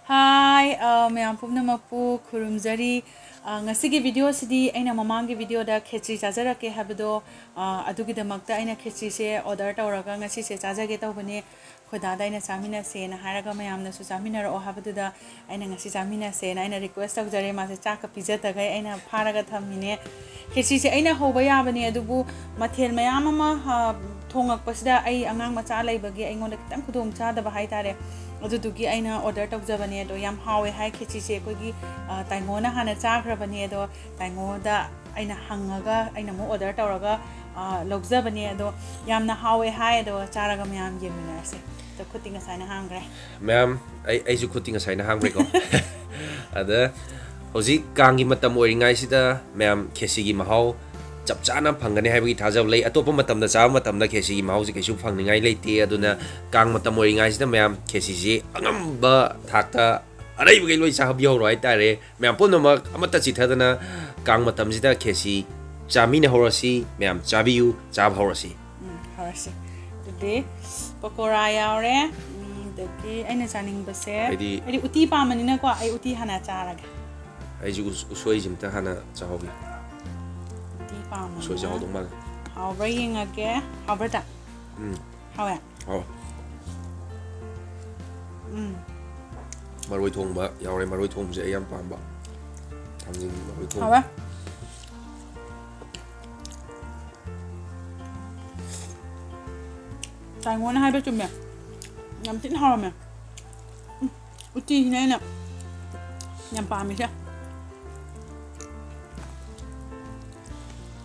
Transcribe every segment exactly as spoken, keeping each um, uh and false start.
ꯍꯥꯏ, ꯑ, ꯃꯌꯥꯝ ꯄꯨꯝꯅꯃꯛꯄꯨ ꯈꯨꯔꯨꯝꯖꯔꯤ꯫ ꯑ, ꯉꯁꯤꯒꯤ ꯚꯤꯗꯤꯑꯣꯁꯤꯗꯤ ꯑꯩꯅ ꯃꯃꯥꯡꯒꯤ ꯚꯤꯗꯤꯑꯣꯗ ꯈꯦꯆ꯭ꯔꯤ ꯆꯥꯖꯔꯛꯀꯦ ꯍꯥꯏꯕꯗꯣ, ꯑ, ꯑꯗꯨꯒꯤꯗꯃꯛꯇ ꯑꯩꯅ ꯈꯦꯆ꯭ꯔꯤꯁꯦ ꯑꯣꯔꯗꯔ ꯇꯧꯔꯒ ꯉꯁꯤꯁꯦ ꯆꯥꯖꯒꯦ ꯇꯧꯕꯅꯦ꯫ ꯑꯩꯈꯣꯏ ꯗꯥꯗ ꯑꯩꯅ ꯆꯥꯃꯤꯟꯅꯁꯦꯅ ꯍꯥꯏꯔꯒ ꯃꯌꯥꯝꯅꯁꯨ ꯆꯥꯃꯤꯟꯅꯔꯛꯑꯣ ꯍꯥꯏꯕꯗꯨꯗ ꯑꯩꯅ ꯉꯁꯤ ꯆꯥꯃꯤꯟꯅꯁꯦꯅ ꯑꯩꯅ ꯔꯤꯀ꯭ꯋꯦꯁ ꯇꯧꯖꯔꯦ꯫ ꯃꯥꯁꯦ ꯆꯥꯛꯀ ꯄꯤꯖꯗꯈꯩ ꯑꯩꯅ ꯐꯥꯔꯒ ꯊꯝꯃꯤꯅꯦ꯫ ꯈꯦꯆ꯭ꯔꯤꯁꯦ ꯑꯩꯅ ꯍꯧꯕ ꯌꯥꯕꯅꯦ, ꯑꯗꯨꯕꯨ ꯃꯊꯦꯜ ꯃꯌꯥꯝ ꯑꯃ, ꯑ, ꯊꯣꯡꯉꯛꯄꯁꯤꯗ ꯑꯩ ꯑꯉꯥꯡ ꯃꯆꯥ ꯂꯩꯕꯒꯤ ꯑꯩꯉꯣꯟꯗ ꯈꯤꯇꯪ ꯈꯨꯗꯣꯡ ꯆꯥꯗꯕ ꯍꯥꯏꯇꯥꯔꯦ꯫ ꯑꯗꯨꯗꯨꯒꯤ ꯑꯩꯅ ꯑꯣꯔꯗꯔ ꯇꯧꯖꯕꯅꯦ꯫ ꯑꯗꯣ ꯌꯥꯝ ꯍꯥꯎꯋꯦ ꯍꯥꯏ ꯈꯦꯆ꯭ꯔꯤꯁꯦ꯫ ꯑꯩꯈꯣꯏꯒꯤ, ꯑ, ꯇꯥꯏꯉꯣꯅ ꯍꯥꯟꯅ ꯆꯥꯈ꯭ꯔꯕꯅꯦ꯫ ꯑꯗꯣ ꯇꯥꯏꯉꯣꯗ ꯑꯩꯅ ꯍꯪꯉꯒ ꯑꯩꯅ ꯑꯃꯨꯛ ꯑꯣꯔꯗꯔ ꯇꯧꯔꯒ, ꯑ, ꯂꯧꯖꯕꯅꯦ꯫ ꯑꯗꯣ ꯌꯥꯝꯅ ꯍꯥꯎꯋꯦ ꯍꯥꯏ꯫ ꯑꯗꯣ ꯆꯥꯔꯒ ꯃꯌꯥꯝ ꯌꯦꯡꯃꯤꯟꯅꯔꯁꯦ꯫ ꯑꯗꯣ ꯈꯨꯠꯇꯤ ꯉꯁꯥꯏꯅ ꯍꯥꯡꯈ꯭ꯔꯦ꯫ ꯃꯌꯥꯝ, ꯑꯩ, ꯑꯩꯁꯨ ꯈꯨꯠꯇꯤ ꯉꯁꯥꯏꯅ ꯍꯥꯡꯈ꯭ꯔꯦꯀꯣ꯫ ꯑꯗ ꯍꯧꯖꯤꯛ ꯀꯥꯡꯒꯤ ꯃꯇꯝ ꯑꯣꯏꯔꯤꯉꯩꯁꯤꯗ ꯃꯌꯥꯝ ꯈꯦꯆꯤꯒꯤ ꯃꯍꯥꯎ ꯆꯞ ꯆꯥꯅ ꯐꯪꯒꯅꯤ ꯍꯥꯏꯕꯒꯤ ꯊꯥꯖꯕ ꯂꯩ꯫ ꯑꯇꯣꯞꯄ ꯃꯇꯝꯗ ꯆꯥꯕ ꯃꯇꯝꯗ ꯈꯦꯆꯤꯒꯤ ꯃꯍꯥꯎꯁꯦ ꯀꯩꯁꯨ ꯐꯪꯅꯤꯡꯉꯥꯏ ꯂꯩꯇꯦ꯫ ꯑꯗꯨꯅ ꯀꯥꯡ ꯃꯇꯝ ꯑꯣꯏꯔꯤꯉꯩꯁꯤꯗ ꯃꯌꯥꯝ ꯈꯦꯆꯤꯁꯤ ꯑꯉꯝꯕ ꯊꯥꯛꯇ ꯑꯔꯩꯕꯈꯩ ꯂꯣꯏ ꯆꯥꯕꯤꯍꯧꯔꯣ ꯍꯥꯏꯇꯥꯔꯦ꯫ ꯃꯌꯥꯝ ꯄꯨꯝꯅꯃꯛ ꯑꯃꯠꯇ ꯆꯤꯊꯗꯅ ꯀꯥꯡ ꯃꯇꯝꯁꯤꯗ ꯈꯦꯆꯤ ꯆꯥꯃꯤꯟꯅꯍꯧꯔꯁꯤ꯫ ꯃꯌꯥꯝ ꯆꯥꯕꯤꯌꯨ, ꯆꯥꯕ ꯍꯧꯔꯁꯤ꯫ ꯎꯝ, ꯍꯧꯔꯁꯤ꯫ ꯑꯗꯨꯗꯤ ꯄꯀꯣꯔꯥ ꯌꯥꯎꯔꯦ꯫ ꯎꯝ, ꯑꯗꯒꯤ ꯑꯩꯅ ꯆꯥꯅꯤꯡꯕꯁꯦ, ꯑꯩꯗꯤ ꯑꯩꯗꯤ ꯎꯇꯤ ꯄꯥꯝꯕꯅꯤꯅꯀꯣ, ꯑꯩ ꯎꯇꯤ ꯍꯥꯟꯅ ꯆꯥꯔꯒꯦ꯫ ꯑꯩꯁꯨ ꯎꯁ-, ꯎꯁꯣꯏꯁꯤꯝꯇ ꯍꯥꯟꯅ ꯆꯥꯍꯧꯒꯦ꯫ ꯎꯇꯤ ꯄꯥꯝꯕꯅꯤꯅ ꯎꯁꯣꯏꯁꯦ ꯍꯥꯎꯗꯧ ꯃꯥꯜꯂꯦ꯫ ꯍꯥꯎꯕ꯭ꯔꯥ ꯌꯦꯡꯉꯒꯦ꯫ ꯍꯥꯎꯕ꯭ꯔꯥ, ꯗꯥ? ꯎꯝ꯫ ꯍꯥꯎꯋꯦ? ꯍꯥꯎꯋꯦ꯫ ꯎꯝ꯫ ꯃꯔꯣꯏ ꯊꯣꯡꯕ ꯌꯥꯎꯔꯦ꯫ ꯃꯔꯣꯏ ꯊꯣꯡꯕꯁꯦ ꯑꯩ ꯌꯥꯝ ꯄꯥꯝꯕ꯫ ꯊꯥꯡꯖꯤꯡ ꯃꯔꯣꯏ ꯊꯣꯡꯕ꯫ ꯍꯥꯎꯋꯦ꯫ ꯇꯥꯏꯉꯣꯅ ꯍꯥꯏꯕ ꯆꯨꯝꯃꯦ꯫ ꯌꯥꯝ ꯊꯤꯅ ꯍꯥꯎꯔꯝꯃꯦ꯫ ꯎꯝ, ꯎꯇꯤꯁꯤꯅ ꯑꯩꯅ ꯌꯥꯝ ꯄꯥꯝꯃꯤꯁꯦ꯫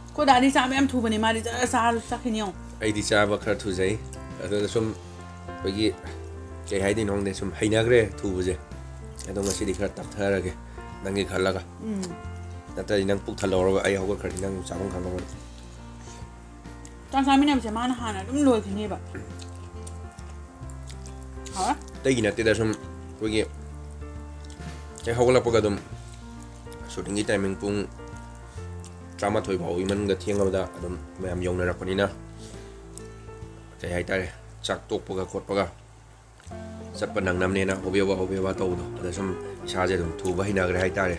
ꯑꯩꯈꯣꯏ ꯗꯥꯗꯤ ꯆꯥꯕ ꯌꯥꯝ ꯊꯨꯕꯅꯦ, ꯃꯥꯗꯤ ꯖꯔ ꯆꯥꯔ ꯆꯠꯈꯤꯅꯤ ꯌꯦꯡꯉꯣ꯫ ꯑꯩꯗꯤ ꯆꯥꯕ ꯈꯔ ꯊꯨꯖꯩ꯫ ꯑꯗꯨꯅ ꯁꯨꯝ ꯑꯩꯈꯣꯏꯒꯤ, ꯀꯩ ꯍꯥꯏꯗꯣꯏꯅꯣ ꯈꯪꯗꯦ, ꯁꯨꯝ ꯍꯩꯅꯈ꯭ꯔꯦ ꯊꯨꯕꯁꯦ꯫ ꯑꯗꯣ ꯉꯁꯤꯗꯤ ꯈꯔ ꯇꯞꯊꯔꯒꯦ ꯅꯪꯒꯤ ꯈꯜꯂꯒ꯫ ꯎꯝ꯫ ꯅꯠꯇ꯭ꯔꯗꯤ ꯅꯪ ꯄꯨꯛ ꯊꯜꯍꯧꯔꯒ ꯑꯩ ꯍꯧꯒꯠꯈ꯭ꯔꯗꯤ ꯅꯪ ꯆꯥꯐꯝ ꯈꯪꯉꯝꯃꯣꯏ꯫ ꯆꯥꯛ ꯆꯥꯃꯤꯟꯅꯕꯁꯦ ꯃꯥꯅ ꯍꯥꯟꯅ ꯑꯗꯨꯝ ꯂꯣꯏꯈꯤꯅꯦꯕ꯫ ꯍꯥꯎꯔꯦ꯫ ꯑꯇꯩꯒꯤ ꯅꯠꯇꯦꯗ, ꯁꯨꯝ ꯑꯩꯈꯣꯏꯒꯤ ꯍꯦꯛ ꯍꯧꯒꯠꯂꯛꯄꯒ ꯑꯗꯨꯝ ꯁꯨꯇꯤꯡꯒꯤ ꯇꯥꯏꯃꯤꯡ ꯄꯨꯡ ꯇꯔꯥꯃꯥꯊꯣꯏ ꯐꯥꯎꯒꯤ ꯃꯅꯨꯡꯗ ꯊꯦꯡꯉꯕꯗ ꯑꯗꯨꯝ ꯃꯌꯥꯝ ꯌꯧꯅꯔꯛꯄꯅꯤꯅ, ꯀꯩ ꯍꯥꯏꯇꯥꯔꯦ, ꯆꯥꯛ ꯇꯣꯛꯄꯒ ꯈꯣꯠꯄꯒ ꯆꯠꯄ ꯅꯪꯅꯕꯅꯦꯅ ꯍꯣꯕꯦ ꯍꯣꯕꯥ ꯍꯣꯕꯦ ꯍꯣꯕꯥ ꯇꯧꯕꯗꯣ, ꯑꯗ ꯁꯨꯝ ꯏꯁꯥꯁꯦ ꯑꯗꯨꯝ ꯊꯨꯕ ꯍꯩꯅꯈ꯭ꯔꯦ ꯍꯥꯏꯇꯥꯔꯦ,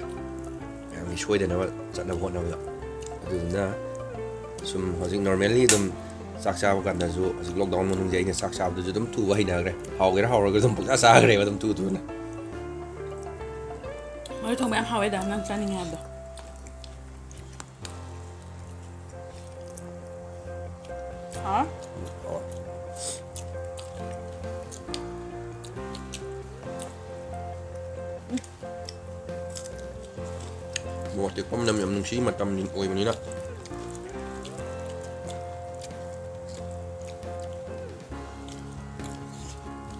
ꯃꯌꯥꯝꯒꯤ ꯁꯣꯏꯗꯅꯕ ꯆꯠꯅꯕ ꯍꯣꯠꯅꯕꯗ꯫ ꯑꯗꯨꯗꯨꯅ ꯁꯨꯝ ꯍꯧꯖꯤꯛ normally ꯑꯗꯨꯝ ꯆꯥꯛ ꯆꯥꯕ ꯀꯥꯟꯗꯁꯨ, ꯍꯧꯖꯤꯛ lockdown ꯃꯅꯨꯡꯁꯦ ꯑꯩꯅ ꯆꯥꯛ ꯆꯥꯕꯗꯁꯨ ꯑꯗꯨꯝ ꯊꯨꯕ ꯍꯩꯅꯈ꯭ꯔꯦ, ꯍꯥꯎꯒꯦꯔꯥ ꯍꯥꯎꯔꯒꯁꯨ ꯑꯗꯨꯝ ꯄꯨꯡꯆꯥ ꯆꯥꯈ꯭ꯔꯦꯕ ꯑꯗꯨꯝ ꯊꯨ ꯊꯨꯅ꯫ ꯃꯔꯣꯏ ꯊꯣꯡꯕ ꯌꯥꯝ ꯍꯥꯎꯋꯦꯗ, ꯅꯪ ꯆꯥꯅꯤꯡꯉꯦ ꯍꯥꯏꯕꯗꯣ꯫ ꯍꯥꯎꯋꯦ꯫ ꯃꯣꯔꯣꯛ ꯑꯇꯦꯛꯄ ꯃꯅꯝ ꯌꯥꯝ ꯅꯨꯡꯁꯤ, ꯃꯇꯝ ꯑꯣꯏꯕꯅꯤꯅ꯫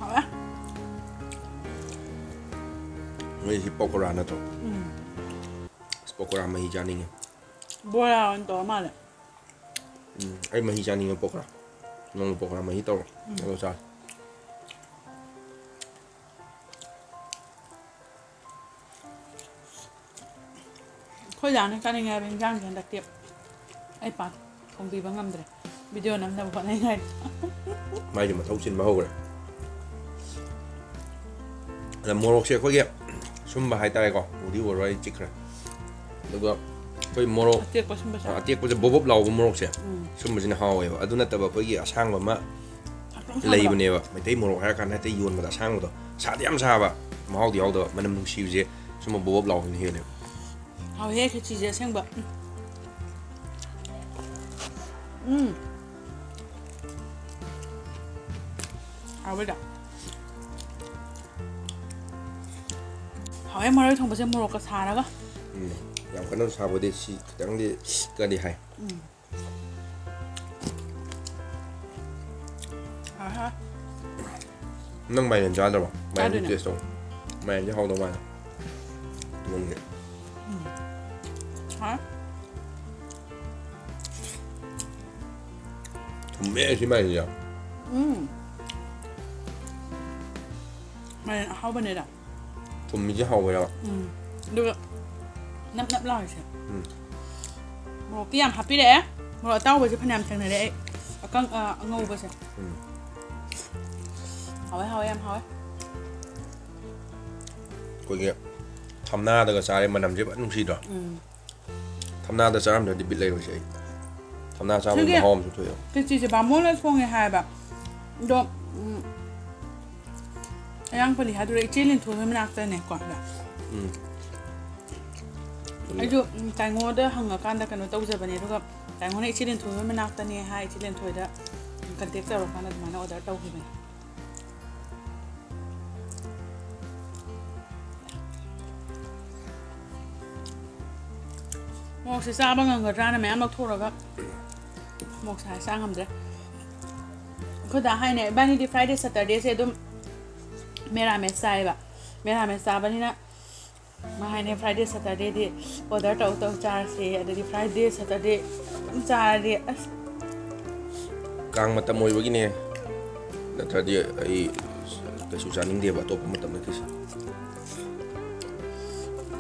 ꯍꯥꯎꯋꯦ꯫ ꯅꯣꯏꯁꯤ ꯄꯀꯣꯔꯥ ꯅꯠꯇ꯭ꯔꯣ? ꯎꯝ꯫ ꯑꯁ, ꯄꯀꯣꯔꯥ ꯃꯍꯤ ꯆꯥꯅꯤꯡꯉꯦ꯫ ꯕꯣꯔꯥ ꯑꯣꯏꯅ ꯇꯧꯔ ꯃꯥꯜꯂꯦ꯫ ꯎꯝ, ꯑꯩ ꯃꯍꯤ ꯆꯥꯅꯤꯡꯉꯦ ꯄꯀꯣꯔꯥ꯫ ꯅꯣꯡꯃ ꯄꯀꯣꯔꯥ ꯃꯍꯤ ꯇꯧꯔꯣ꯫ ꯎꯝ꯫ ꯑꯗꯨꯒ ꯆꯥꯁꯤ꯫ ꯑꯩꯈꯣꯏ ꯗꯥꯅ ꯆꯥꯅꯤꯡꯉꯦ ꯍꯥꯏꯕ ꯏꯟꯖꯥꯡꯁꯦ ꯍꯟꯗꯛꯇꯤ ꯑꯩ ꯄꯥꯛ ꯊꯣꯡꯕꯤꯕ ꯉꯝꯗ꯭ꯔꯦ꯫ ꯚꯤꯗꯤꯑꯣ ꯅꯝꯅꯕ ꯍꯣꯠꯅꯉꯥꯏ꯫ ꯃꯥꯏꯁꯦ ꯃꯊꯧ ꯆꯤꯟꯕ ꯍꯧꯈ꯭ꯔꯦ꯫ ꯑꯗ ꯃꯣꯔꯣꯛꯁꯦ ꯑꯩꯈꯣꯏꯒꯤ ꯁꯨꯝꯕ ꯍꯥꯏꯇꯥꯔꯦꯀꯣ, ꯎꯗꯤ ꯎꯔꯔꯣꯏ, ꯑꯩ ꯆꯤꯛꯈ꯭ꯔꯦ꯫ ꯑꯗꯨꯒ ꯑꯩꯈꯣꯏ ꯃꯣꯔꯣꯛ ꯑꯇꯦꯛꯄ ꯁꯨꯝꯕꯁꯦ꯫ ꯑꯇꯦꯛꯄꯁꯦ ꯕꯣꯕꯣꯞ ꯂꯥꯎꯕ ꯃꯣꯔꯣꯛꯁꯦ, ꯎꯝ꯫ ꯁꯨꯝꯕꯁꯤꯅ ꯍꯥꯎꯋꯦꯕ꯫ ꯑꯗꯨ ꯅꯠꯇꯕ ꯑꯩꯈꯣꯏꯒꯤ ꯑꯁꯥꯡꯕ ꯑꯃ ꯁꯥꯡ ꯁꯥꯡꯕꯗꯣ꯫ ꯂꯩꯕꯅꯦꯕ, ꯃꯩꯇꯩ ꯃꯣꯔꯣꯛ ꯍꯥꯏꯔ ꯀꯥꯟꯗ ꯍꯦꯛꯇ ꯌꯣꯟꯕꯗ ꯑꯁꯥꯡꯕꯗꯣ, ꯁꯥꯗꯤ ꯌꯥꯝ ꯁꯥꯕ, ꯃꯍꯥꯎꯗꯤ ꯌꯥꯎꯗꯕ, ꯃꯅꯝ ꯅꯨꯡꯁꯤꯕꯁꯦ ꯁꯨꯝꯕ ꯕꯣꯕꯣꯞ ꯂꯥꯎꯕꯁꯤꯅ ꯍꯦꯜꯂꯦꯕ꯫ ꯍꯥꯎꯋꯦꯍꯦ ꯈꯦꯆꯤꯁꯦ ꯑꯁꯦꯡꯕ꯫ ꯎꯝ꯫ ꯍꯥꯎꯋꯦꯗ꯫ ꯍꯥꯎꯋꯦ ꯃꯔꯣꯏ ꯊꯣꯡꯕꯁꯦ ꯃꯣꯔꯣꯛꯀ ꯁꯥꯔꯒ꯫ ꯎꯝ꯫ ꯌꯥꯝ ꯀꯟꯅ ꯁꯥꯕꯗꯤ ꯁꯤ ꯈꯤꯇꯪꯗꯤ ꯀꯗꯤ ꯍꯥꯏ꯫ ꯎꯝ꯫ ꯑꯍꯥ꯫ ꯅꯪ ꯃꯥꯏꯔꯦꯟ ꯆꯥꯗ꯭ꯔꯕꯣ? ꯃꯥꯏꯔꯦꯟ ꯆꯥꯗꯣꯏꯅꯦ꯫ Taste ꯇꯧ꯫ ꯃꯥꯏꯔꯦꯟꯁꯦ ꯍꯥꯎꯗꯧ ꯃꯥꯜꯂꯦ꯫ ꯊꯨꯝꯁꯦ꯫ ꯎꯝ꯫ ꯍꯥ? ꯊꯨꯝꯃꯦ ꯁꯤ ꯃꯥꯏꯔꯦꯟꯁꯦ꯫ ꯎꯝ꯫ ꯃꯥꯏꯔꯦꯟ ꯑꯍꯥꯎꯕꯅꯦꯗ꯫ ꯊꯨꯝꯃꯤꯁꯦ ꯍꯥꯎꯋꯦꯕ꯫ ꯎꯝ꯫ ꯑꯗꯨꯒ ꯅꯞ ꯅꯞ ꯂꯥꯎꯔꯤꯁꯦ꯫ ꯎꯝ꯫ ꯃꯣꯔꯣꯛꯇꯤ ꯌꯥꯝ ꯍꯥꯞꯄꯤꯔꯛꯑꯦ꯫ ꯃꯣꯔꯣꯛ ꯑꯇꯥꯎꯕꯁꯦ ꯐꯅꯌꯥꯝ ꯊꯦꯡꯅꯔꯦ ꯑꯩ꯫ ꯑꯀꯪ-, ꯑ, ꯑꯉꯧꯕꯁꯦ꯫ ꯎꯝ꯫ ꯍꯥꯎꯋꯦ, ꯍꯥꯎꯋꯦ, ꯌꯥꯝ ꯍꯥꯎꯋꯦ꯫ ꯑꯩꯈꯣꯏꯒꯤ ꯊꯝꯅꯥꯗꯒ ꯆꯥꯔꯦ, ꯃꯅꯝꯁꯦ ꯐꯖꯅ ꯅꯨꯡꯁꯤꯗ꯭ꯔꯣ? ꯎꯝ꯫ ꯊꯝꯅꯥꯗ ꯆꯥꯔꯝꯗ꯭ꯔꯗꯤ ꯕꯤꯠ ꯂꯩꯔꯣꯏꯁꯦ ꯑꯩ꯫ ꯊꯝꯅꯥ ꯆꯥꯕꯒꯤ ꯁꯤꯒꯤ ꯃꯍꯥꯎ ꯑꯃꯁꯨ ꯊꯣꯛꯑꯦꯕ꯫ ꯈꯦꯆꯤꯁꯦ ꯕꯥꯃꯣꯟꯅ ꯊꯣꯡꯉꯦ ꯍꯥꯏꯕ꯫ ꯑꯗꯣ ꯎꯝ, ꯑꯌꯥꯡꯄꯜꯂꯤ ꯍꯥꯏꯗꯨꯔ, ꯏꯆꯦ ꯂꯤꯟꯊꯣꯏ ꯍꯣꯏ ꯃꯅꯥꯛꯇꯅꯦꯀꯣ꯫ ꯎꯝ꯫ ꯑꯩꯁꯨ ꯎꯝ, ꯇꯥꯏꯉꯣꯗ ꯍꯪꯉꯀꯥꯟꯗ ꯀꯩꯅꯣ ꯇꯧꯖꯕꯅꯦ, ꯑꯗꯨꯒ ꯇꯥꯏꯉꯣꯅ ꯏꯆꯦ ꯂꯤꯟꯊꯣꯏ ꯍꯣꯏ ꯃꯅꯥꯛꯇꯅꯦ ꯍꯥꯏ, ꯏꯆꯦ ꯂꯤꯟꯊꯣꯏꯗ ꯀꯟꯇꯦꯛ ꯇꯧꯔꯀꯥꯟꯗ ꯑꯗꯨꯃꯥꯏꯅ ꯑꯣꯔꯗꯔ ꯇꯧꯈꯤꯕꯅꯦ꯫ ꯃꯣꯔꯣꯛꯁꯦ ꯆꯥꯕ ꯉꯝꯒꯗ꯭ꯔꯥꯅ ꯃꯌꯥꯝ ꯂꯧꯊꯣꯛꯎꯔꯒ ꯃꯣꯔꯣꯛ ꯁꯥꯏ ꯆꯥ ꯉꯝꯗ꯭ꯔꯦ꯫ ꯑꯩꯈꯣꯏꯗ ꯍꯥꯏꯅꯦ, ꯏꯕꯥꯅꯤꯗꯤ ꯐ꯭ꯔꯥꯏꯗꯦ ꯁꯇꯔꯗꯦꯁꯦ ꯑꯗꯨꯝ ꯃꯦꯔꯥꯃꯦꯁ ꯆꯥꯏꯌꯦꯕ꯫ ꯃꯦꯔꯥꯃꯦꯁ ꯆꯥꯕꯅꯤꯅ ꯃꯥ ꯍꯥꯏꯅꯦ, ꯐ꯭ꯔꯥꯏꯗꯦ ꯁꯇꯔꯗꯦꯗꯤ ꯑꯣꯔꯗꯔ ꯇꯧ ꯇꯧ ꯆꯥꯔꯁꯦ꯫ ꯑꯗꯨꯗꯤ ꯐ꯭ꯔꯥꯏꯗꯦ ꯁꯇꯔꯗꯦ ꯑꯗꯨꯝ ꯆꯥꯔꯗꯤ ꯑꯁ꯫ ꯀꯥꯡ ꯃꯇꯝ ꯑꯣꯏꯕꯒꯤꯅꯦ, ꯅꯠꯇ꯭ꯔꯗꯤ ꯑꯩ ꯀꯩꯁꯨ ꯆꯥꯅꯤꯡꯗꯦꯕ ꯑꯇꯣꯞꯄ ꯃꯇꯝꯗ ꯈꯦꯆꯤ꯫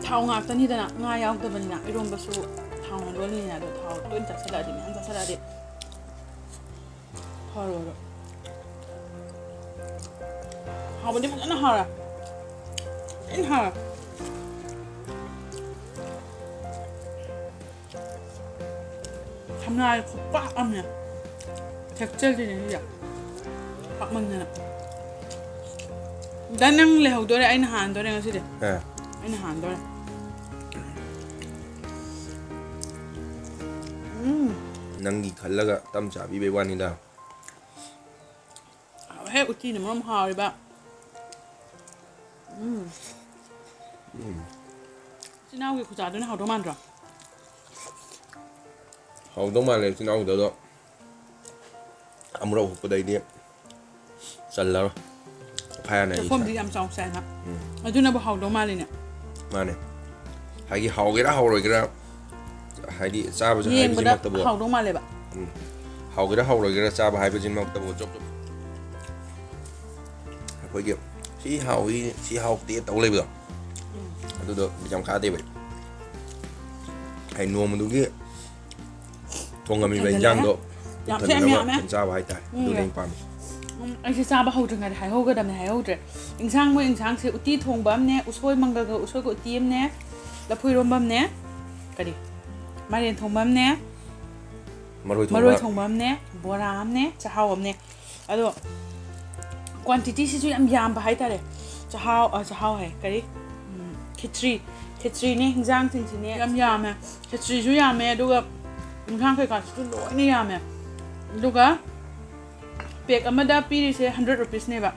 ꯊꯥꯎ ꯉꯥꯛꯇꯅꯤꯗꯅ, ꯉꯥ ꯌꯥꯎꯗꯕꯅꯤꯅ꯫ ꯏꯔꯣꯝꯕꯁꯨ ꯊꯥꯎꯅ ꯂꯣꯜꯂꯤꯅꯤꯅ, ꯑꯗꯣ ꯊꯥꯎ ꯇꯣꯏꯅ ꯆꯥꯁꯤꯜꯂꯛꯑꯗꯤ, ꯃꯌꯥꯝ ꯆꯥꯁꯤꯜꯂꯛꯑꯗꯤ ꯐꯔꯣꯏꯕ꯫ ꯍꯥꯎꯕꯗꯤ ꯐꯖꯅ ꯍꯥꯎꯔꯦ꯫ ꯐꯖꯅ ꯍꯥꯎꯔꯦ꯫ ꯊꯝꯅꯥꯗꯤ ꯈꯨꯄꯥꯛ ꯑꯃꯅꯦ꯫ ꯊꯦꯛꯆꯜꯂꯤꯅꯦ ꯁꯤꯁꯦ꯫ ꯄꯥꯛꯃꯟꯗꯅ꯫ ꯗ ꯅꯪ ꯂꯩꯍꯧꯗꯣꯔꯦ, ꯑꯩꯅ ꯍꯥꯟꯗꯣꯔꯦ ꯉꯁꯤꯗꯤ꯫ ꯑꯦ꯫ ꯑꯩꯅ ꯍꯥꯟꯗꯣꯔꯦ꯫ ꯎꯝ꯫ ꯅꯪꯒꯤ ꯈꯜꯂꯒ ꯇꯝ ꯆꯥꯕꯤꯕꯩ ꯋꯥꯅꯤꯗ꯫ ꯍꯦꯛ ꯎꯇꯤꯅ ꯃꯔꯣꯝ ꯍꯥꯎꯔꯤꯕ꯫ ꯎꯝ꯫ ꯏꯆꯤꯟ ꯏꯅꯥꯎꯒꯤ ꯈꯨꯆꯥꯗꯨꯅ ꯍꯥꯎꯗꯧ ꯃꯥꯟꯗ꯭ꯔꯣ? ꯍꯥꯎꯗꯧ ꯃꯥꯜꯂꯦ ꯏꯆꯤꯟ ꯏꯅꯥꯎꯗꯣ, ꯑꯗꯣ ꯑꯃꯨꯔꯛ ꯍꯨꯛꯄꯗꯩꯗꯤ ꯆꯜꯂꯔꯣꯏ꯫ ꯐꯌꯥꯅ ꯑꯩ ꯆꯥꯛꯈꯣꯝꯗꯤ ꯏꯁꯥ꯫ ꯌꯥꯝ ꯆꯥꯎ ꯆꯥꯏꯅ꯫ ꯎꯝ꯫ ꯑꯗꯨꯅꯕꯨ ꯍꯥꯎꯗꯧ ꯃꯥꯜꯂꯤꯅꯦ꯫ ꯃꯥꯅꯦ꯫ ꯍꯥꯏꯗꯤ ꯍꯥꯎꯒꯦꯔꯥ ꯍꯥꯎꯔꯣꯏꯒꯦꯔꯥ, ꯍꯥꯏꯗꯤ ꯆꯥꯕꯁꯦ ꯌꯦꯡꯕꯗ ꯍꯥꯏꯕꯁꯤꯃꯛꯇꯕꯨ꯫ ꯍꯥꯎꯗꯧ ꯃꯥꯜꯂꯦꯕ꯫ ꯎꯝ꯫ ꯍꯥꯎꯒꯦꯔꯥ ꯍꯥꯎꯔꯣꯏꯒꯦꯔꯥ ꯆꯥꯕ ꯍꯥꯏꯕꯁꯤꯃꯛꯇꯕꯨ ꯆꯣꯞ ꯆꯣꯞ꯫ ꯑꯩꯈꯣꯏꯒꯤ ꯁꯤ ꯍꯥꯎꯏ, ꯁꯤ ꯍꯥꯎꯇꯦ ꯇꯧ ꯂꯩꯕꯗꯣ꯫ ꯑꯗꯨꯗꯣ ꯌꯥꯝ ꯀꯥꯗꯦꯕ꯫ ꯍꯥꯏ ꯅꯣꯡꯃꯗꯨꯒꯤ ꯊꯣꯡꯉꯝꯃꯤꯕ ꯍꯦꯟꯖꯜꯂꯦ꯫ ꯏꯟꯖꯥꯡꯗꯣ ꯌꯥꯝ ꯄꯨꯊꯅꯅꯕ ꯌꯥꯝꯃꯦ꯫ ꯑꯗꯨꯝ ꯆꯥꯕ ꯍꯥꯏꯇꯥꯔꯦ꯫ ꯎꯝ꯫ ꯑꯗꯨꯅ ꯍꯦꯟꯅ ꯄꯥꯝꯃꯤ꯫ ꯎꯝ, ꯑꯩꯁꯦ ꯆꯥꯕ ꯍꯧꯗ꯭ꯔꯤꯉꯩꯗ ꯍꯥꯏꯍꯧꯒꯗꯕꯅꯦ, ꯍꯥꯏꯍꯧꯗ꯭ꯔꯦ꯫ ꯏꯟꯁꯥꯡ, ꯃꯣꯏ ꯏꯟꯁꯥꯡꯁꯦ ꯎꯇꯤ ꯊꯣꯡꯕ ꯑꯃꯅꯦ, ꯎꯁꯣꯏ ꯃꯪꯒꯜꯒ ꯎꯁꯣꯏꯒ ꯎꯇꯤ ꯑꯃꯅꯦ, ꯂꯐꯨ ꯏꯔꯣꯝꯕ ꯑꯃꯅꯦ, ꯀꯔꯤ, ꯃꯥꯏꯔꯦꯟ ꯊꯣꯡꯕ ꯑꯃꯅꯦ, ꯃꯔꯣꯏ ꯃꯔꯣꯏ ꯊꯣꯡꯕ ꯊꯣꯡꯕ ꯑꯃꯅꯦ, ꯕꯣꯔꯥ ꯑꯃꯅꯦ, ꯆꯥꯛꯍꯥꯎ ꯑꯃꯅꯦ꯫ ꯑꯗꯣ ꯀ꯭ꯋꯥꯟꯇꯤꯇꯤꯁꯤꯁꯨ ꯌꯥꯝ ꯌꯥꯝꯕ ꯍꯥꯏꯇꯥꯔꯦ꯫ ꯆꯥꯛꯍꯥꯎ, ꯑ, ꯆꯥꯛꯍꯥꯎ ꯍꯥꯏ, ꯀꯔꯤ, ꯎꯝ, ꯈꯦꯆ꯭ꯔꯤ, ꯈꯦꯆ꯭ꯔꯤꯅꯦ, ꯍꯤꯟꯖꯥꯡꯁꯤꯡꯁꯤꯅꯦ ꯌꯥꯝ ꯌꯥꯝꯃꯦ꯫ ꯈꯦꯆ꯭ꯔꯤꯁꯨ ꯌꯥꯝꯃꯦ, ꯑꯗꯨꯒ ꯍꯤꯟꯖꯥꯡ ꯀꯩꯀꯥꯁꯤꯁꯨ ꯂꯣꯏꯅ ꯌꯥꯝꯃꯦ꯫ ꯑꯗꯨꯒ ꯄꯦꯛ ꯑꯃꯗ ꯄꯤꯔꯤꯁꯦ ꯍꯟꯗ꯭ꯔꯦꯠ ꯔꯨꯄꯤꯁꯅꯦꯕ꯫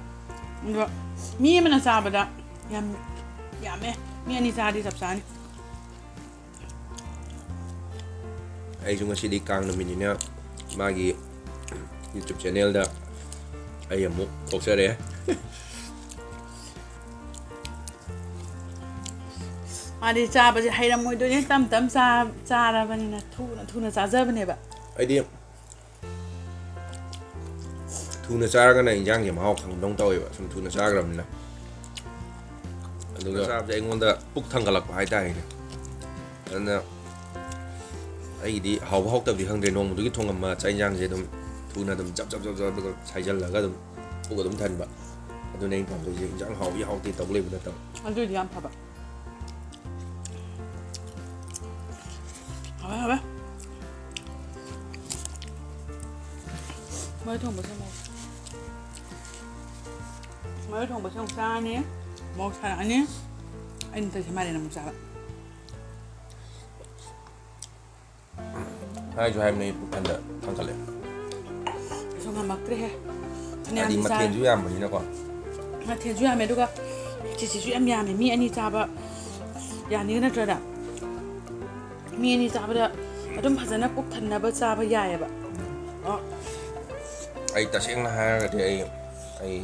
ꯑꯗꯣ ꯃꯤ ꯑꯃꯅ ꯆꯥꯕꯗ ꯌꯥꯝ ꯌꯥꯝꯃꯦ, ꯃꯤ ꯑꯅꯤ ꯆꯥꯔꯗꯤ ꯆꯞ ꯆꯥꯅꯤ꯫ ꯑꯩꯁꯨ ꯉꯁꯤꯗꯤ ꯀꯥꯡ ꯅꯨꯃꯤꯠꯅꯤꯅ ꯃꯥꯒꯤ YouTube ꯆꯦꯅꯦꯜꯗ ꯑꯩ ꯑꯃꯨꯛ ꯊꯣꯛꯆꯔꯦ꯫ ꯃꯥꯗꯤ ꯆꯥꯕꯁꯦ ꯍꯩꯔꯝꯃꯣꯏꯗꯣꯏꯅꯦ, ꯇꯞ ꯇꯞ ꯆꯥ-, ꯆꯥꯔꯕꯅꯤꯅ ꯊꯨꯅ ꯊꯨꯅ ꯆꯥꯖꯕꯅꯦꯕ꯫ ꯑꯩꯗꯤ ꯊꯨꯅ ꯆꯥꯔꯒꯅ ꯏꯟꯖꯥꯡꯁꯦ ꯃꯍꯥꯎ ꯈꯪꯕꯗꯧ ꯇꯧꯋꯦꯕ, ꯁꯨꯝ ꯊꯨꯅ ꯆꯥꯈ꯭ꯔꯕꯅꯤꯅ꯫ ꯑꯗꯨꯒ ꯆꯥꯕꯁꯦ ꯑꯩꯉꯣꯟꯗ ꯄꯨꯛ ꯊꯪꯒꯠꯂꯛꯄ ꯍꯥꯏꯇꯥꯔꯦꯅꯦ꯫ ꯑꯗꯨꯅ ꯑꯩꯒꯤꯗꯤ ꯍꯥꯎꯕ ꯍꯥꯎꯇꯕꯗꯤ ꯈꯪꯗ꯭ꯔꯦ, ꯅꯣꯡꯃꯗꯨꯒꯤ ꯊꯣꯡꯉꯝꯕ ꯆꯥꯛ ꯏꯟꯖꯥꯡꯁꯦ ꯑꯗꯨꯝ ꯊꯨꯅ ꯑꯗꯨꯝ ꯖꯞ ꯖꯞ ꯖꯞ ꯖꯞ ꯑꯗꯨꯝ ꯁꯥꯏꯖꯜꯂꯒ ꯑꯗꯨꯝ ꯄꯨꯛ ꯑꯗꯨꯝ ꯊꯟꯕ꯫ ꯑꯗꯨꯅ ꯑꯩꯅ ꯄꯥꯝꯖꯩꯁꯦ, ꯏꯟꯖꯥꯡ ꯍꯥꯎꯏ ꯍꯥꯎꯇꯦ ꯇꯧ ꯂꯩꯕ ꯅꯠꯇꯕ꯫ ꯑꯗꯨꯏꯗꯤ ꯌꯥꯝ ꯐꯕ꯫ ꯍꯥꯎꯋꯦ, ꯍꯥꯎꯋꯦ꯫ ꯃꯔꯣꯏ ꯊꯣꯡꯕꯁꯦ ꯑꯃꯨꯛ, ꯃꯔꯣꯏ ꯊꯣꯡꯕꯁꯦ ꯑꯃꯨꯛ ꯆꯥꯔꯅꯤ, ꯃꯣꯔꯣꯛ ꯁꯥꯔꯛꯑꯅꯤ꯫ ꯑꯩꯅ ꯇꯧꯔꯤꯁꯦ ꯃꯥꯏꯔꯦꯟ ꯑꯃꯨꯛ ꯆꯥꯕ꯫ ꯍꯥꯏꯁꯨ ꯍꯥꯏꯕꯅꯦ, ꯑꯩ ꯄꯨꯛ ꯊꯟꯗ ꯊꯥꯡꯒꯠꯂꯦ꯫ ꯑꯩꯁꯨ ꯉꯝꯃꯛꯇ꯭ꯔꯦꯍꯦ꯫ ꯍꯥꯏꯗꯤ ꯐꯅꯌꯥꯝꯗꯤ ꯆꯥꯔꯦ꯫ ꯃꯊꯦꯜꯁꯨ ꯌꯥꯝꯕꯅꯤꯅꯀꯣ꯫ ꯃꯊꯦꯜꯁꯨ ꯌꯥꯝꯃꯦ, ꯑꯗꯨꯒ ꯈꯦꯆꯤꯁꯤꯁꯨ ꯌꯥꯝ ꯌꯥꯝꯃꯦ꯫ ꯃꯤ ꯑꯅꯤ ꯆꯥꯕ ꯌꯥꯅꯤꯒ ꯅꯠꯇ꯭ꯔꯗ? ꯃꯤ ꯑꯅꯤ ꯆꯥꯕꯗ ꯑꯗꯨꯝ ꯐꯖꯅ ꯄꯨꯛ ꯊꯟꯅꯕ ꯆꯥꯕ ꯌꯥꯏꯑꯕ꯫ ꯑꯣ꯫ ꯑꯩ ꯇꯁꯦꯡꯅ ꯍꯥꯏꯔꯒꯗꯤ ꯑꯩ, ꯑꯩ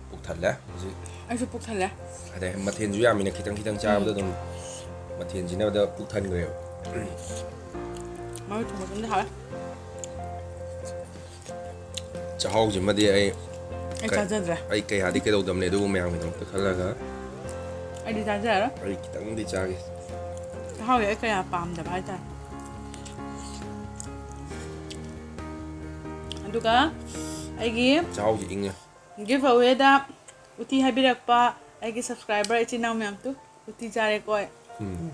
ꯄꯨꯛ ꯊꯜꯂꯦ ꯍꯧꯖꯤꯛ꯫ ꯑꯩꯁꯨ ꯄꯨꯛ ꯊꯜꯂꯦ꯫ ꯑꯗꯩ ꯃꯊꯦꯜꯁꯨ ꯌꯥꯝꯃꯤꯅ ꯈꯤꯇꯪ ꯈꯤꯇꯪ ꯆꯥꯕꯗ ꯑꯗꯨꯝ ꯃꯊꯦꯜꯁꯤꯅ ꯑꯗ ꯄꯨꯛ ꯊꯟꯈ꯭ꯔꯦꯕ꯫ ꯃꯔꯣꯏ ꯊꯣꯡꯕꯁꯨ ꯑꯗꯨꯝ ꯍꯥꯎꯋꯦ꯫ ꯆꯥꯛꯍꯥꯎꯁꯤꯃꯗꯤ ꯑꯩ ꯑꯩ ꯀ-, ꯆꯥꯖꯗ꯭ꯔꯦ꯫ ꯑꯩ ꯀꯌꯥꯗꯤ ꯀꯩꯗꯧꯗꯕꯅꯦ, ꯑꯗꯨꯕꯨ ꯃꯌꯥꯝꯒꯤꯗꯃꯛꯇ ꯈꯜꯂꯒ ꯑꯩꯗꯤ ꯆꯥꯖꯔꯔꯣꯏ꯫ ꯑꯩ ꯈꯤꯇꯪꯗꯤ ꯆꯥꯒꯦ꯫ ꯆꯥꯛꯍꯥꯎꯁꯦ ꯑꯩ ꯀꯌꯥ ꯄꯥꯝꯗꯕ ꯍꯥꯏꯇꯥꯔꯦ꯫ ꯑꯗꯨꯒ ꯑꯩꯒꯤ ꯆꯥꯛꯍꯥꯎꯁꯤ ꯏꯪꯉꯦ꯫ ꯒꯤꯐ ꯑꯋꯦꯗ ꯎꯇꯤ ꯍꯥꯏꯕꯤꯔꯛꯄ ꯑꯩꯒꯤ subscriber ꯏꯆꯤꯟ ꯏꯅꯥꯎ ꯃꯌꯥꯝ ꯇꯨ, ꯎꯇꯤ ꯆꯥꯔꯦꯀꯣ ꯑꯩ꯫ ꯎꯝ꯫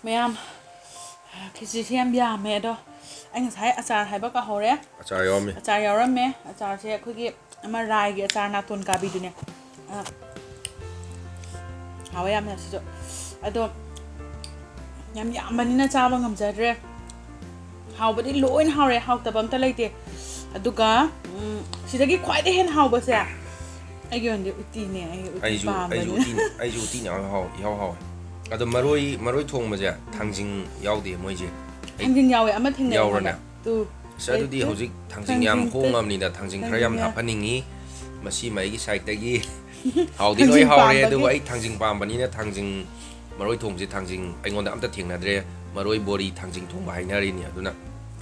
ꯃꯌꯥꯝ, ꯈꯦꯆꯤꯁꯦ ꯌꯥꯝ ꯌꯥꯝꯃꯦ, ꯑꯗꯣ ꯑꯩ ꯉꯁꯥꯏ ꯑꯆꯥꯔ ꯍꯥꯏꯕ ꯀꯥꯎꯍꯧꯔꯦ꯫ ꯑꯆꯥꯔ ꯌꯥꯎꯔꯝꯃꯤ꯫ ꯑꯆꯥꯔ ꯌꯥꯎꯔꯝꯃꯦ꯫ ꯑꯆꯥꯔꯁꯦ ꯑꯩꯈꯣꯏꯒꯤ ꯑꯃ ꯔꯥꯏꯒꯤ ꯑꯆꯥꯔ ꯅꯥꯇꯣꯟ ꯀꯥꯕꯤꯗꯨꯅꯦ꯫ ꯑ, ꯍꯥꯎꯋꯦ ꯌꯥꯝꯅ ꯁꯤꯁꯨ꯫ ꯑꯗꯣ ꯌꯥꯝ ꯌꯥꯝꯕꯅꯤꯅ ꯆꯥꯕ ꯉꯝꯖꯗ꯭ꯔꯦ꯫ ꯍꯥꯎꯕꯗꯤ ꯂꯣꯏꯅ ꯍꯥꯎꯔꯦ, ꯍꯥꯎꯇꯕ ꯑꯝꯇ ꯂꯩꯇꯦ꯫ ꯑꯗꯨꯒ, ꯎꯝ, ꯁꯤꯗꯒꯤ ꯈ꯭ꯋꯥꯏꯗꯒꯤ ꯍꯦꯟꯅ ꯍꯥꯎꯕꯁꯦ ꯑꯩꯒꯤ ꯑꯣꯏꯅꯗꯤ ꯎꯇꯤꯅꯦ꯫ ꯑꯩ ꯎꯇꯤ ꯑꯩꯁꯨ, ꯑꯩꯁꯨ ꯄꯥꯝꯕꯅꯤꯅ꯫ ꯎꯇꯤꯅ, ꯑꯩꯁꯨ ꯎꯇꯤꯅ ꯏꯍꯥꯎ ꯍꯥꯎ-, ꯏꯍꯥꯎ ꯍꯥꯎꯋꯦ꯫ ꯑꯗꯣ ꯃꯔꯣꯏ, ꯃꯔꯣꯏ ꯊꯣꯡꯕꯁꯦ ꯊꯥꯡꯖꯤꯡ ꯌꯥꯎꯗꯦ ꯃꯣꯏꯁꯦ꯫ ꯑꯩ ꯊꯥꯡꯖꯤꯡ ꯌꯥꯎꯋꯦ, ꯑꯃ ꯊꯦꯡꯅꯩ ꯌꯥꯎꯔꯅꯦ? ꯍꯥꯏꯕ꯫ ꯇꯨ, ꯑꯁ, ꯑꯗꯨꯗꯤ ꯑꯩ ꯍꯧꯖꯤꯛ ꯊꯥꯡꯖꯤꯡ ꯌꯥꯝ ꯊꯥꯡꯖꯤꯡ ꯍꯣꯡꯉꯕꯅꯤꯗ, ꯊꯥꯡꯖꯤꯡ ꯈꯔ ꯌꯥꯝꯅ ꯊꯥꯡꯖꯤꯡ ꯍꯥꯞꯍꯟꯅꯤꯡꯉꯤ꯫ ꯃꯁꯤꯃ ꯑꯩꯒꯤ side ꯇꯒꯤ꯫ ꯍꯥꯎꯗꯤ ꯂꯣꯏ ꯊꯥꯡꯖꯤꯡ ꯍꯥꯎꯔꯦ, ꯑꯗꯨꯕꯨ ꯄꯥꯝꯕꯒꯤ꯫ ꯑꯩ ꯊꯥꯡꯖꯤꯡ ꯄꯥꯝꯕꯅꯤꯅ ꯊꯥꯡꯖꯤꯡ, ꯃꯔꯣꯏ ꯊꯣꯡꯕꯁꯦ ꯊꯥꯡꯖꯤꯡ ꯑꯩꯉꯣꯟꯗ ꯑꯝꯇ ꯊꯦꯡꯅꯗ꯭ꯔꯦ꯫ ꯃꯔꯣꯏ ꯕꯣꯔꯤ ꯊꯥꯡꯖꯤꯡ ꯊꯣꯡꯕ ꯍꯥꯏꯅꯔꯤꯅꯤ, ꯑꯗꯨꯅ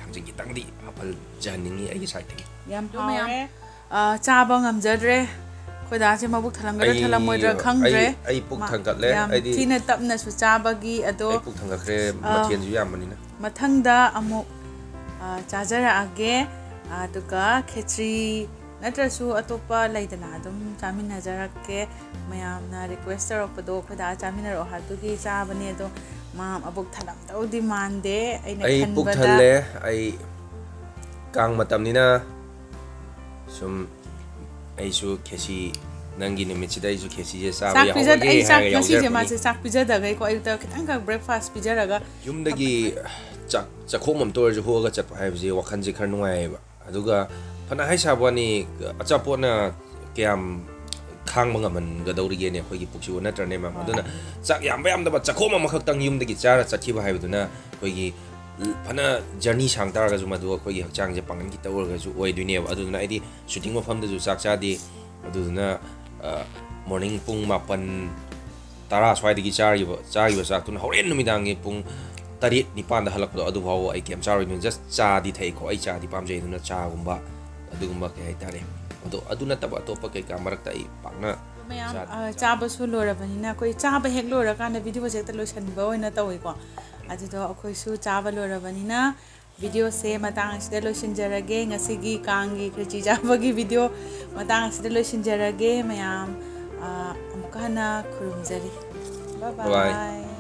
ꯊꯥꯡꯖꯤꯡ ꯈꯤꯇꯪꯗꯤ ꯍꯥꯞꯍꯟꯖꯍꯟꯅꯤꯡꯉꯤ ꯑꯩꯒꯤ side ꯇꯒꯤ꯫ ꯌꯥꯝ ꯑꯗꯣ ꯃꯌꯥꯝ, ꯍꯥꯎꯔꯦ꯫ ꯑ, ꯆꯥꯕ ꯉꯝꯖꯗ꯭ꯔꯦ꯫ ꯑꯩꯈꯣꯏ ꯗꯥꯁꯦ ꯃꯕꯨꯛ ꯊꯜꯂꯝꯒꯗ꯭ꯔꯥ ꯑꯩ, ꯊꯜꯂꯝꯃꯣꯏꯗ꯭ꯔꯥ ꯈꯪꯗ꯭ꯔꯦ꯫ ꯑꯩ, ꯑꯩ ꯄꯨꯛ ꯃꯥ ꯊꯟꯒꯠꯂꯦ꯫ ꯌꯥꯝ ꯑꯩꯗꯤ ꯊꯤꯅ ꯇꯞꯅꯁꯨ ꯆꯥꯕꯒꯤ, ꯑꯗꯣ, ꯑꯩ ꯄꯨꯛ ꯊꯟꯒꯠꯈ꯭ꯔꯦ, ꯑ, ꯃꯊꯦꯜꯁꯨ ꯌꯥꯝꯕꯅꯤꯅ꯫ ꯃꯊꯪꯗ ꯑꯃꯨꯛ, ꯑ, ꯆꯥꯖꯔꯛꯑꯒꯦ꯫ ꯑꯗꯨꯒ ꯈꯦꯆ꯭ꯔꯤ ꯅꯠꯇ꯭ꯔꯁꯨ ꯑꯇꯣꯞꯄ ꯂꯩꯗꯅ, ꯑꯗꯨꯝ ꯆꯥꯃꯤꯟꯅꯖꯔꯛꯀꯦ꯫ ꯃꯌꯥꯝꯅ request ꯇꯧꯔꯛꯄꯗꯣ ꯑꯩꯈꯣꯏ ꯗꯥ ꯆꯥꯃꯤꯟꯅꯔꯛꯑꯣ ꯍꯥꯏꯕꯗꯨꯒꯤ ꯆꯥꯕꯅꯦ, ꯑꯗꯣ ꯃꯥ ꯃꯕꯨꯛ ꯊꯜꯂꯝꯗꯧꯗꯤ ꯃꯥꯟꯗꯦ꯫ ꯑꯩꯅ ꯑꯩ ꯄꯨꯛ ꯈꯟꯕꯗ ꯊꯜꯂꯦ꯫ ꯑꯩ ꯀꯥꯡ ꯃꯇꯝꯅꯤꯅ ꯁꯨꯝ ꯑꯩꯁꯨ ꯈꯦꯆꯤ, ꯅꯪꯒꯤ ꯅꯨꯃꯤꯠꯁꯤꯗ ꯑꯩꯁꯨ ꯈꯦꯆꯤꯁꯦ ꯆꯥꯕ ꯆꯥꯛ ꯄꯤꯖ-, ꯌꯥꯎꯍꯧꯔꯒꯦ ꯑꯩ ꯆꯥꯛ ꯍꯥꯏꯔꯒ ꯉꯁꯤꯁꯦ ꯌꯥꯎꯖꯔꯛꯄꯅꯤ꯫ ꯃꯥꯁꯦ ꯆꯥꯛ ꯄꯤꯖꯗꯈꯩꯀꯣ, ꯑꯌꯨꯛꯇ ꯈꯤꯇꯪꯈꯛ breakfast ꯄꯤꯖꯔꯒ ꯌꯨꯝꯗꯒꯤ ꯆꯥꯛ, ꯆꯥꯛꯈꯣꯝ ꯑꯝꯇ ꯑꯣꯏꯔꯁꯨ ꯍꯨꯛꯑꯒ ꯆꯠꯄ ꯍꯥꯏꯕꯁꯦ ꯋꯥꯈꯜꯁꯦ ꯈꯔ ꯅꯨꯡꯉꯥꯏꯌꯦꯕ꯫ ꯑꯗꯨꯒ ꯐꯅ ꯍꯥꯏ ꯁꯥꯕ ꯋꯥꯅꯤ, ꯑꯆꯥꯄꯣꯠꯅ ꯀꯌꯥꯝ ꯈꯥꯡꯕ ꯉꯝꯍꯟꯒꯗꯧꯔꯤꯒꯦꯅꯦ ꯑꯩꯈꯣꯏꯒꯤ ꯄꯨꯛꯁꯤꯕꯨ, ꯅꯠꯇ꯭ꯔꯅꯦ, ꯃꯦꯝ? ꯍꯣꯏ꯫ ꯑꯗꯨꯅ ꯆꯥꯛ ꯌꯥꯝꯕ ꯌꯥꯝꯗꯕ ꯆꯥꯛꯈꯣꯝ ꯑꯃꯈꯛꯇꯪ ꯌꯨꯝꯗꯒꯤ ꯆꯥꯔ ꯆꯠꯈꯤꯕ ꯍꯥꯏꯕꯗꯨꯅ ꯑꯩꯈꯣꯏꯒꯤ ꯐꯅ journey ꯁꯥꯡ ꯇꯥꯔꯒꯁꯨ ꯃꯗꯨ ꯑꯩꯈꯣꯏꯒꯤ ꯍꯛꯆꯥꯡꯁꯦ ꯄꯥꯡꯒꯜ ꯈꯤꯇ ꯑꯣꯏꯔꯒꯁꯨ ꯑꯣꯏꯗꯣꯏꯅꯦꯕ꯫ ꯑꯗꯨꯗꯨꯅ ꯑꯩꯗꯤ shooting ꯃꯐꯝꯗꯁꯨ ꯆꯥꯛ ꯆꯥꯗꯦ꯫ ꯑꯗꯨꯗꯨꯅ, ꯑ, morning ꯄꯨꯡ ꯃꯥꯄꯟ, ꯇꯔꯥ ꯁ꯭ꯋꯥꯏꯗꯒꯤ ꯆꯥꯔꯤꯕ, ꯆꯥꯔꯤꯕ ꯆꯥꯛꯇꯨꯅ ꯍꯣꯔꯦꯟ ꯅꯨꯃꯤꯗꯥꯡꯒꯤ ꯄꯨꯡ ꯇꯔꯦꯠ, ꯅꯤꯄꯥꯟꯗ ꯍꯜꯂꯛꯄꯗꯣ ꯑꯗꯨꯐꯥꯎꯕ ꯑꯩ ꯀꯩꯝ ꯆꯥꯔꯣꯏꯗꯣꯏꯅꯤ꯫ Just ꯆꯥꯗꯤ ꯊꯛꯏꯀꯣ, ꯑꯩ ꯆꯥꯗꯤ ꯄꯥꯝꯖꯩ, ꯑꯗꯨꯅ ꯆꯥꯒꯨꯝꯕ ꯑꯗꯨꯒꯨꯝꯕ, ꯀꯩ ꯍꯥꯏꯇꯥꯔꯦ, ꯑꯗꯣ ꯑꯗꯨ ꯅꯠꯇꯕ ꯑꯇꯣꯞꯄ ꯀꯩꯀꯥ ꯃꯔꯛꯇ ꯑꯩ ꯄꯥꯛꯅ ꯃꯌꯥꯝ, ꯆꯥꯗꯦ꯫ ꯑ, ꯆꯥꯕꯁꯨ ꯂꯣꯏꯔꯕꯅꯤꯅ ꯑꯩꯈꯣꯏ ꯆꯥꯕ ꯍꯦꯛ ꯂꯣꯏꯔꯀꯥꯟꯗ video ꯁꯦ ꯍꯦꯛꯇ ꯂꯣꯏꯁꯤꯟꯕ ꯑꯣꯏꯅ ꯇꯧꯋꯤꯀꯣ꯫ ꯑꯗꯨꯗꯣ ꯑꯩꯈꯣꯏꯁꯨ ꯆꯥꯕ ꯂꯣꯏꯔꯕꯅꯤꯅ ꯚꯤꯗꯤꯑꯣꯁꯦ ꯃꯇꯥꯡ ꯑꯁꯤꯗ ꯂꯣꯏꯁꯤꯟꯖꯔꯒꯦ꯫ ꯉꯁꯤꯒꯤ ꯀꯥꯡꯒꯤ ꯈꯦꯆꯤ ꯆꯥꯕꯒꯤ ꯚꯤꯗꯤꯑꯣ ꯃꯇꯥꯡ ꯑꯁꯤꯗ ꯂꯣꯏꯁꯤꯟꯖꯔꯒꯦ꯫ ꯃꯌꯥꯝ, ꯑ, ꯑꯃꯨꯛꯀ ꯍꯟꯅ ꯈꯨꯔꯨꯝꯖꯔꯤ꯫ Bye bye. Bye.